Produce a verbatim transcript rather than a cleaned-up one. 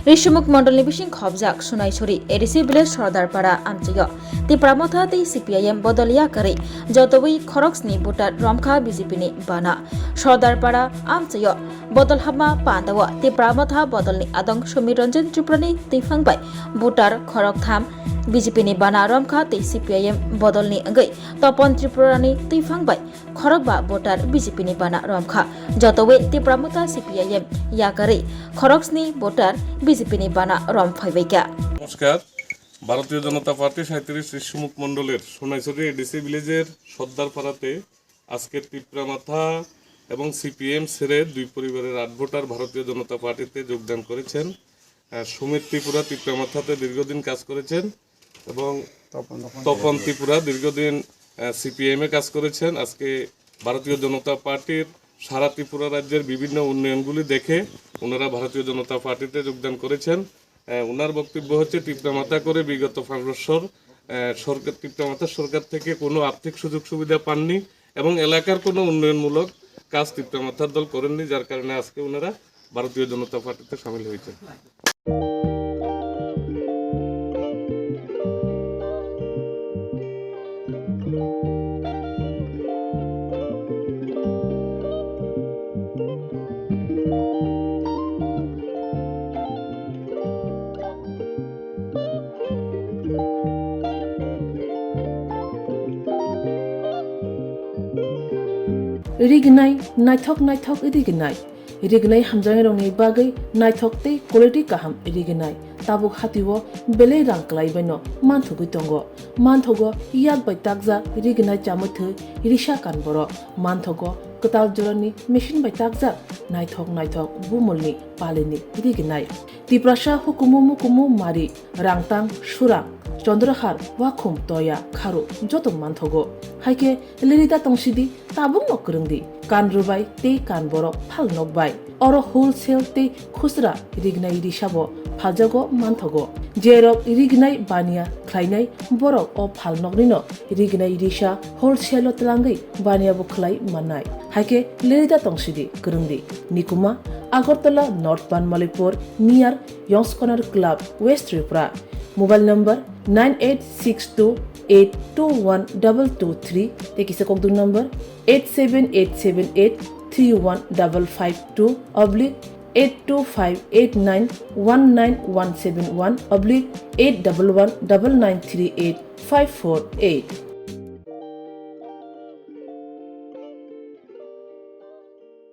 Rishimukh Mondolni bising khobjak Sunaisuri A D C village Sordarpara amchaio Tipra Motha tei C P I M bodol yakarwi jotowi khoroksni voter romkha B J P ni bana. Sordarpara amchaio bodol hapma pandao Tipra Motha bodolni adong Sumit Ranjan Tripurani twiphang bai voter khoroktham B J P ni bana romkha tei C P I M bodolni wngwi Topon Tripurani twiphang bai khorokba voter B J P ni bana romkha. Jotowi Tipra Motha C P I M yakarwi khoroksni voter B J P ni bana rom phaibaikha. নমস্কার। ভারতীয় জনতা পার্টি সাঁইত্রিশ ঋষিমুখ মণ্ডলের সোনাইছড়ি এডিসি ভিলেজের সর্দারপাড়াতে আজকে তিপ্রা মাথা এবং সিপিএম ছেড়ে দুই পরিবারের আট ভোটার ভারতীয় জনতা পার্টিতে যোগদান করেছেন। আহ, সুমিত ত্রিপুরা তিপ্রা মাথাতে দীর্ঘদিন কাজ করেছেন এবং তপন ত্রিপুরা দীর্ঘদিন, আহ, সিপিএম এ কাজ করেছেন। আজকে ভারতীয় জনতা পার্টির সারা ত্রিপুরা রাজ্যের বিভিন্ন উন্নয়নগুলি দেখে ওনারা ভারতীয় জনতা পার্টিতে যোগদান করেছেন। আহ, ওনার বক্তব্য হচ্ছে তিপ্রা মাথা করে বিগত পাঁচ বছর, আহ, সরকার, তিপ্রা মাথার সরকার থেকে কোনো আর্থিক সুযোগ সুবিধা পাননি এবং এলাকার কোনো উন্নয়নমূলক কাজ তিপ্রা মাথার দল করেননি, যার কারণে আজকে ওনারা ভারতীয় জনতা পার্টিতে সামিল হয়েছেন। Rignai, naithok naithok rignai. Rignai hamjaknairokni bagwi naithok tei quality kaham rignai. Tabuk hatio belai rang kwlaibaino manthogwi tongo. Manthogo yak bai takjak rignai chamwi thwi risa kan borok. Manthogo kwtal jorani machine bai takjak naithok naithok bumulni palini rignai. Tiprasa hukumu mukumu mari, rangtang, surang, chondrohar, wakhum, toya, kharu joto manthogo. Haikhe lirida tongsidi, tabukno kwrwngdi. Kan rwbai tei kan borok phal nokbai. Oro wholesale tei khusra rignai risabo phaljago manthogo. Jerok rignai baniya khlainai borok o phalnoknino rignai risa wholesale-o twlangwi baniya bo khlai mannai. Haikhe lirida tongsidi kwrwngdi. Nikuma, Agartala North Banmalipur, near Youngskonar Club, West Tripura. Mobile number nine eight six two eight two one double two three tei kisa kokduk number eight seven eight seven eight three one double five two oblique eight two five eight nine one nine one seven one oblique eight double one double nine three eight five four eight.